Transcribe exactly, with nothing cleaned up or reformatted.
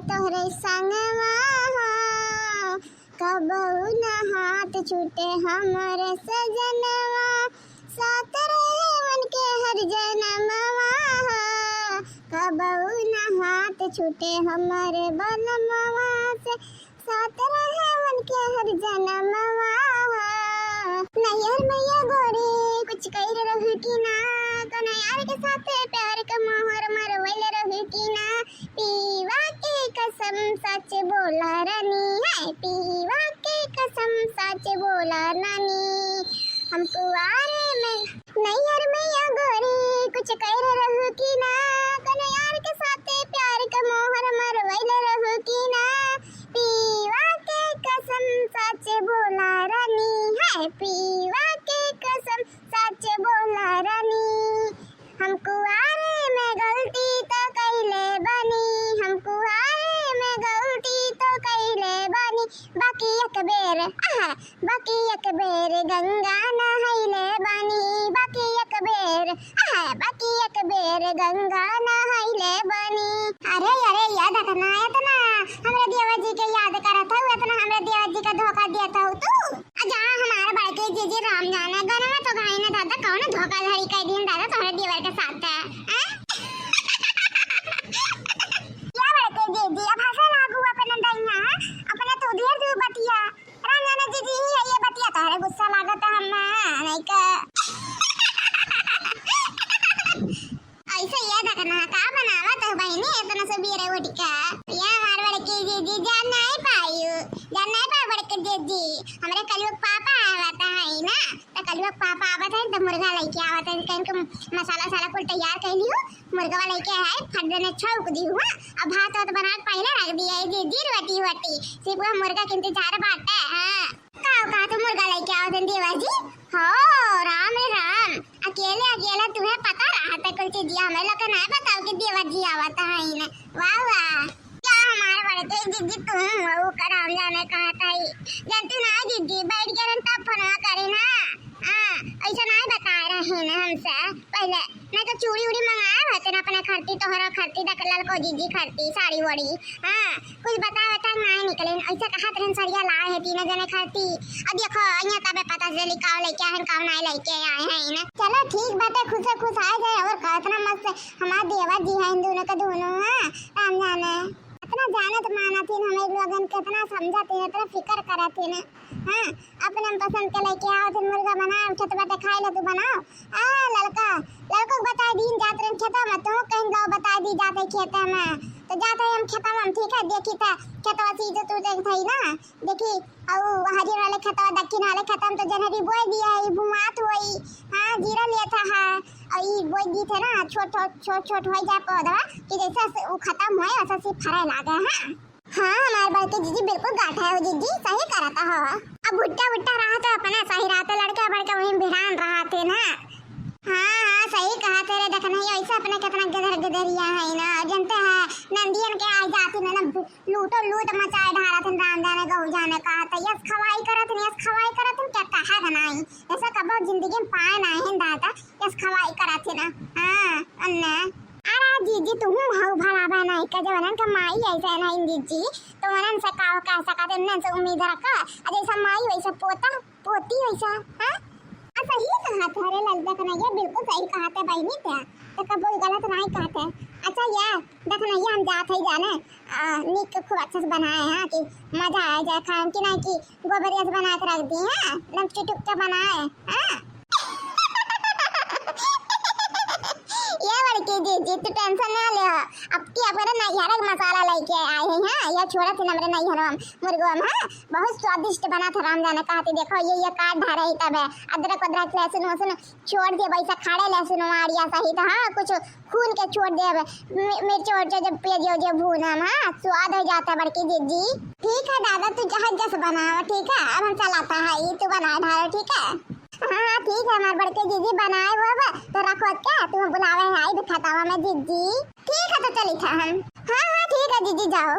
तोहरे संगवा हो, कबहू न हाथ छूटे हमरे सजनवा, साथ रहे मन के हर जनमवा हो, कबहू न हाथ छूटे हमरे बलमवा से, साथ रहे मन के हर जनमवा हो। नैहर में या गोरी कुछ कइर रहू कि ना, कौनो यार के साथे प्यार के मोहर मरवइल रहू कि ना, पियवा के कसम सच बोला रानी, है पियवा के कसम सच बोला रानी। हम कुआरे में, नैहर में या गोरी कुछ कइर रहू कि ना, कौनो यार के साथे प्यार के मोहर मरवइल रहू कि ना, पियवा के कसम सच बोला रानी, है पियवा के कसम सच बोला रानी। हम कुआरे में गलती तो कइले बानी, हम कुआरे में गलती तो कइले बानी, बाकी एक बेर, आहा, बाकी एक बेर गंगा नहइले बानी, बाकी एक बेर, आहा, बाकी एक बेर गंगा नहइले बानी। अरे, अरे, याद रखना, इतना हमरे देवर जी के याद करत हऊ, इतना हमरे देवर जी का धोखा देत हऊ तू। आ जा हमार बड़के जीजी राम जाने, गनवा तो घाई ने दादा, कौन धोखाधड़ी कर दीन दादा तोहरे देवर के साथ है, हैं? या बड़के जीजी, अब हंसे लागू अपने दैया, अपने तो धीर धीर बतिया। राम जाने जीजी ही है ये बतिया, तोहरे गुस्सा लागत है हम नहीं का। ऐसे ये देखना, का बनावत हो बहिनी इतना सबेरे उठ के? ये हमार बड़की जीजी जान नहीं पायु, जान नहीं पायु बड़की जीजी। हमरे कलयुग पापा आवत है ना, तो कलयुग पापा आवत है तो मुर्गा लेके आवत है, कहीं के मसाला साला कुल तैयार कर लियो, मुर्गा लेके आए, फट देने छौंक दी हुआ। अब भात वात बना के पहले रख दिया है जीजी, रोटी वोटी, सिर्फ वो मुर्गा के इंतजार बाटे। हाँ। का, का तू मुर्गा लेके आवत हन देवर जी? हो, राम रे राम, अकेले, अकेले तुम्हें पता रहत है कुल चीजिया, हमें लोग के ना बताओ कि देवर जी आवत है इन्हें। वाह, वाह। क्या हमारे बड़के जीजी तुम हो, का राम जाने कहाँ था ही। जानती ना जीजी, बैठ गए तब फोनवा करे ना। हाँ, ऐसा ना बताए रहे ना हमसे पहले। नहीं तो चूड़ी उड़ी मंगाए होते ना अपने खरती, तोहरा खरती, देख ललको जीजी खरती, साड़ी वाड़ी। हाँ, कुछ बता बता ना निकले। ऐसे कहा तेरे सरिया लाए हैं तीनों जने खरती। अब देखो, यहाँ तबे पता चली काव लेके आए हैं, काव नहीं लेके आए हैं ना। चलो ठीक बाटे, खुशे खुश आ जाए। और का, इतना मस्त हमारे देवर जी हैं, इन दोनों के दोनों, हाँ, राम जाने। इतना जानत मानत ही हमें लोगन के, इतना समझत ही, इतना फिकर करत ही ना। हाँ, अपने हम पसंद के लेके आओ, फिर मुर्गा बनाओ, खेत बाटे खाए ला तू बनाओ। आ, ललका, ललको के बताई दीन जात रहे खेता में, तू कहीं जाओ बताई दी जाते खेते में। तो जाते हम खेता में, ठीक है, देखी था खेतवा से जो तू देख था ही ना, देखी, और हरियर वाले खेतवा, दक्षिण वाले खेतवा में तो जनहरी बोए दिया है, ई भुआत होई, हाँ, जीरा लिया था, हाँ, और ई बोए दी थे ना, छोट, छोट, छोट, छोट हो जाए पौधवा, कि जैसे से उ खत्म होए, वैसे से फरे लागे, हाँ। हाँ, हमार बड़के जीजी बिल्कुल गाठा है हो जीजी, सही करता हो। अब भुट्टा भुट्टा रहा तो अपने सही रहते, लड़के बड़के वहीं बिरान रहते ना। हाँ, हाँ, सही कहा तेरे, देख नहीं ऐसे अपने कितना गिदर गिदरिया है ना, जनते हैं नंदियन के आ जाती ना, ना लूटो लूट मचाए ढारत हैं, राम जाने गौ जाने कहा था, यस खवाई करत हैं, यस खवाई करत हैं, क्या कहा बनाई, ऐसा कबो जिंदगी में पाए ना है दादा, यस खवाई करत है ना। हाँ, अन्ने। अरे जीजी, तू हूँ हऊ भला बनाई का, जब उन्हन का माई ऐसे नहीं जीजी, तो उन्हन से का कह सकत, उन्हन से उम्मीद रखा, अरे जैसा माई वैसा पोता, पोती वैसा, हाँ? आ, सही कहा थे, अरे ललका कन्हैया, बिल्कुल सही कहा थे बहिनी थे, तो कबो गलत नहीं कहा थे। अच्छा ये देख नहीं, हम जात है जाने, आ, नीक खूब अच्छे से बनाए हैं कि मजा आ जाए खाए कि नहीं कि गोबरिया से बना के रख दी है, लमचुटुक के बनाए, हाँ? ये बड़की जीजी, तू tension ना ले, अब की अपने नैहर के मसाला लेके आए हैं, हाँ? ये छोड़ा थी हमरे नैहर में, मुर्गो में, हाँ? बहुत स्वादिष्ट बना था, राम जाने कहा थी, देखो ये, ये काट ढा रही तब है, अदरक वदरक, लहसुन वहसुन छोड़ दिए, वैसा खड़े लहसुन मारिया सही था, हाँ? कुछ खून के छोड़ देब, मि-, मिर्च उर्च जब प्याज उज भूनम, हाँ, स्वाद हो जाता है बड़की जीजी। ठीक है दादा, तू जहाँ जस बनाओ, ठीक है, अब हम चलाता है, ये तू बनाए ढालो, ठीक है। हाँ, हाँ, ठीक है, हमारे बड़के जीजी बनाए हुए बा, तो रखो क्या, तू बुलावे है, आई दिखाता हूँ मैं जीजी। ठीक है, तो चली था हम। हाँ, हाँ, ठीक है जीजी, जाओ।